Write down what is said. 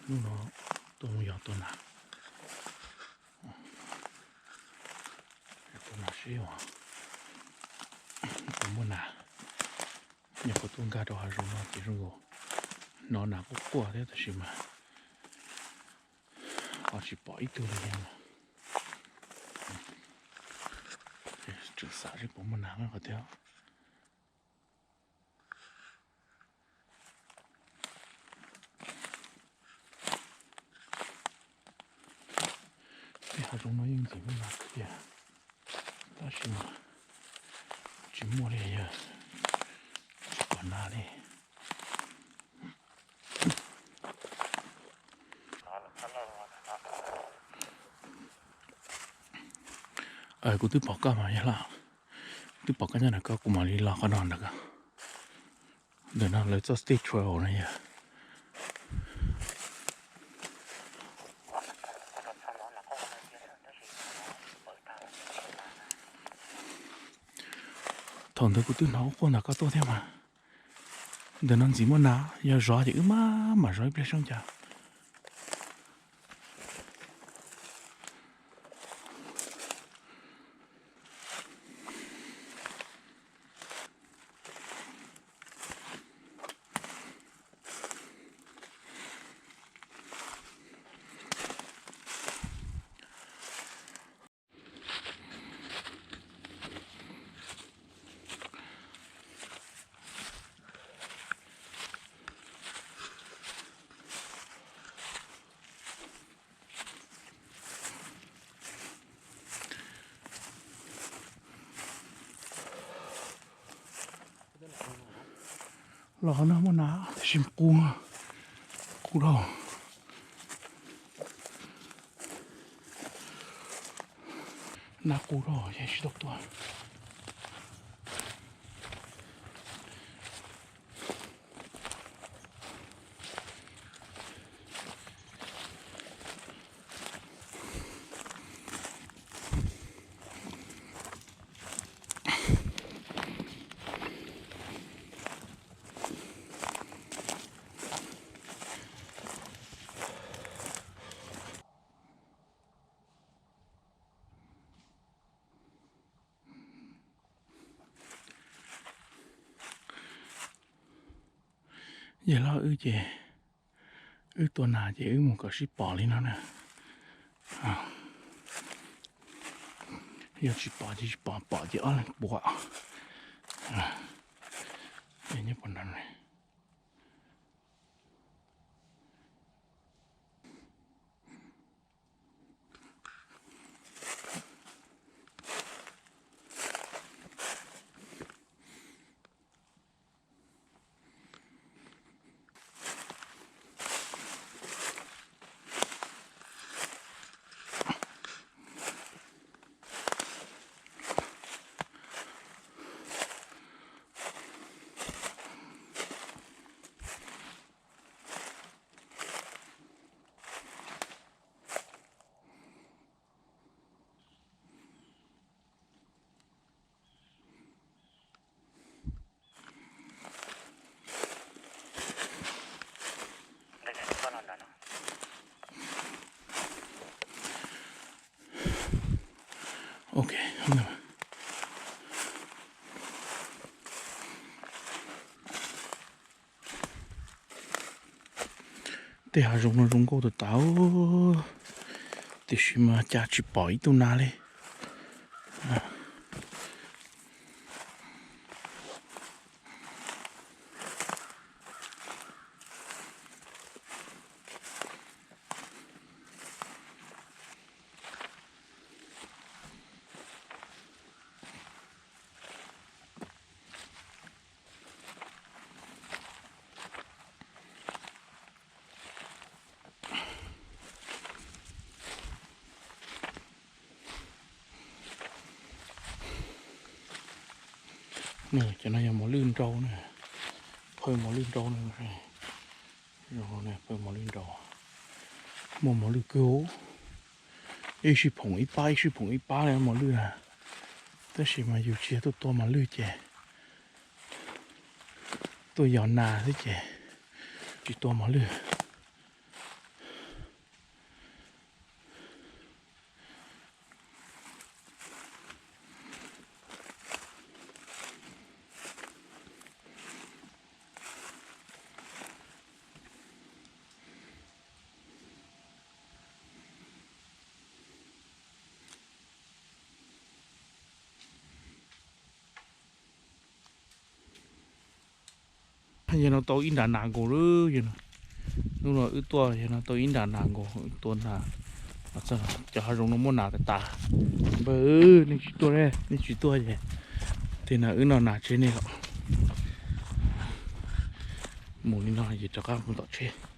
Hnub no tuaj mus yos tua nas, tua nas seb puas muaj nas. Nyuam qhuav tuaj nkag rau hav zoov no ces zoo nkaus hnov nas quaj quaj thiab tab sis mas ho tsis pom ib tug li thiab. Tseem xav seb puas muaj nas qhov thiab. Tej hav zoov no yeej ntxim muaj nas tiag, tab sis mas tsis muaj li yog tsis pom nas li. Kuv twb pom koj mas yog lawm, twb pom koj nyob ntawm koj, kuv mam li los qhov no ntawm koj. Ntawm no lawv txoj stage trail no yog. Thaum ntawd kuv twb hnov quaj ntawm koj tuaj thiab mas. Ntawm no ntxim muaj nas, yog zov ces wb mam mam zov ib pliag saib cas. Los qhov no muaj nas tab sis qus, qus dhau. Nas qus dhau ces tsis tau tua. Yog li wb ces wb tua nas ces wb mus kom sib pom li no na. Yog tsis pom ces tsis pom, pom ces ob leeg puav. Nyob puag nrad. Ok. Tej hav zoov no zoo nkauj tas tas, tiam sis mas cas tsis pom ib tug nas li. Cov no yog mos lwj nrau na, phaw mos lwj nrau na. Phaw mos lwj nrau, muaj mos lwj kawg, ib sij phoom ib pab, ib sij phoom ib pab li mos lwj na. Tab sis mas yus tsis yog tuaj tua mos lwj ces tuaj yos nas xwb ces tsis tua mos lwj. Yog no tau ib nra nas nkaus lawm yog no. Hnub no wb tuaj yog no tau ib nra nas nkaus, tua nas. Cov hav zoov no muaj nas tas tas. Npawg, nej tsis tuaj, nej tsis tuaj ces tej no wb noj nas tseg nej los. Mus li no ces rov qab mus tom tsheb.